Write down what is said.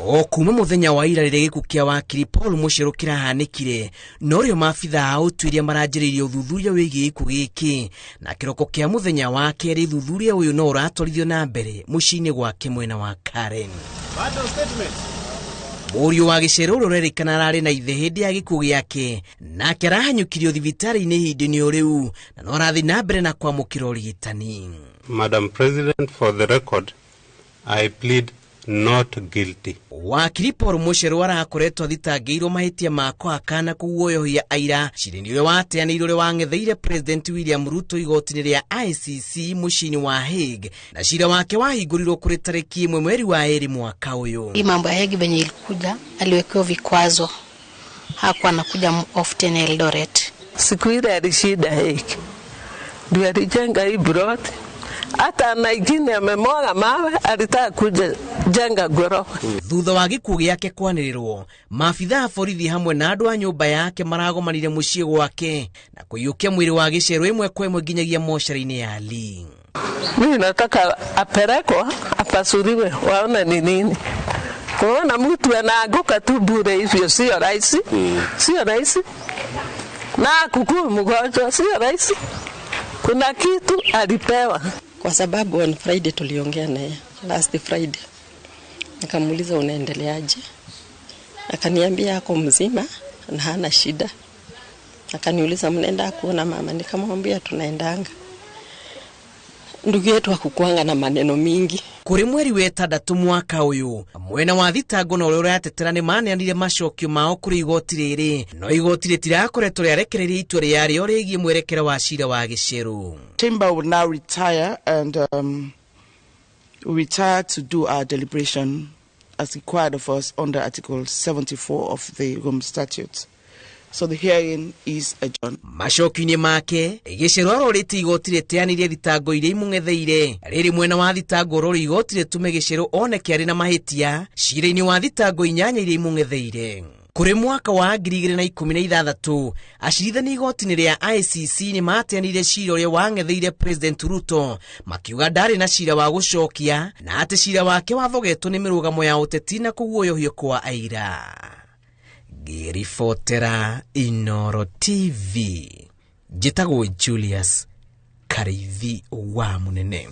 O kuma muthenya wa ira rĩrĩa gĩkuũ kĩa wakiri Paul Mucheru kĩrahanĩkire, norĩo maabitha a ũtuĩria maranjĩrĩirie ũthuthuria wĩgiĩ gĩkuũ gĩkĩ, na kĩroko kĩa mũthenya wa kerĩ ũthuthuria ũyũ no ũratwarithio na mbere mũciĩ-inĩ gwake mwena wa Karen. Mũriũ wa Gĩcerũ ũrĩa ũrerĩkana ararĩ na ithe hĩndĩ ya gĩkuũ gĩake, nake arahanyũkirio thibitarĩ-inĩ ihinda-inĩ o rĩu, na no arathiĩ na mbere na kwamũkĩra ũrigitani. Madam President, for the record, I plead not guilty. Wakiri Paul Mucheru arakoretwo athitangĩirwo mahĩtia ma kũhaka na kũguoyohia aira cira-inĩ ũrĩa wateanĩirwo ũrĩa wang'etheire President William Ruto igoti-inĩ rĩa ICC mũciĩ-inĩ wa Hague, na cira wake wahingũrirwo kũrĩ tarĩki 1 mweri wa 2 mwaka ũyũ. Hii mambo ya Hague venye ilikuja, aliwekewa vikwazo, hakuwa anakuja often Eldoret. Siku ile alishinda Hague ndio alijenga hii plot. Hata na ingine amemwaga mawe, alitaka kuja jenga ghorofa. Thutha wa gĩkuũ gĩake kwanĩrĩrwo, maabitha a borithi hamwe na andũ a nyũmba yake maragomanire mũciĩ gwake na kũiyũkia mwĩrĩ wa Gĩcerũ ĩmwe kwa ĩmwe nginyagia mocarĩ-inĩ ya Lee. Mimi nataka apelekwe apasuliwe waone ni nini. Kuona mtu anaanguka tu bure hivyo sio rahisi. Sio rahisi. Na kukua mgonjwa sio rahisi. Kuna kitu alipewa. Kwa sababu on Friday tuliongea naye, last Friday. Nikamuuliza unaendeleaje? Akaniambia ako mzima na hana shida. Akaniuliza mnaenda kuona mama? Nikamwambia tunaendanga. Ndugu yetu hakukuanga na maneno mingi. Kuri mweri wa 6 mwaka ũyũ, mwena wa thitango na ũrĩa ũratetera nĩ maneanire macokio mao kũrĩ igoti rĩrĩ, no igoti rĩtirakoretwo rĩarekereirie itua rĩarĩo rĩgiĩ mwerekera wa cira wa Gĩcerũ. Chamber will now retire and retire to do our deliberation as required of us under Article 74 of the Rome Statute. So the hearing is adjourned. Macokio-inĩ make, Gĩcerũ arorĩtie igoti rĩteanĩrie thitango iria imũng'etheire. Rĩrĩ mwena wa thitango ũrorĩ igoti rĩtũme Gĩcerũ oneke arĩ na mahĩtia cira-inĩ wa thitango 8 iria imũng'etheire. Kũrĩ mwaka wa 2016, acirithania igoti-inĩ rĩa ICC nĩ mateanĩire cira ũrĩa wang'etheire President Ruto, makiuga ndarĩ na cira wa gũcokia na atĩ cira wake wathogetwo nĩ mĩrũgamo ya ũteti na kũguoyohio kwa aira. Ngĩribotera Inooro TV, njĩtagwo Julius Kariithi wa Mũnene.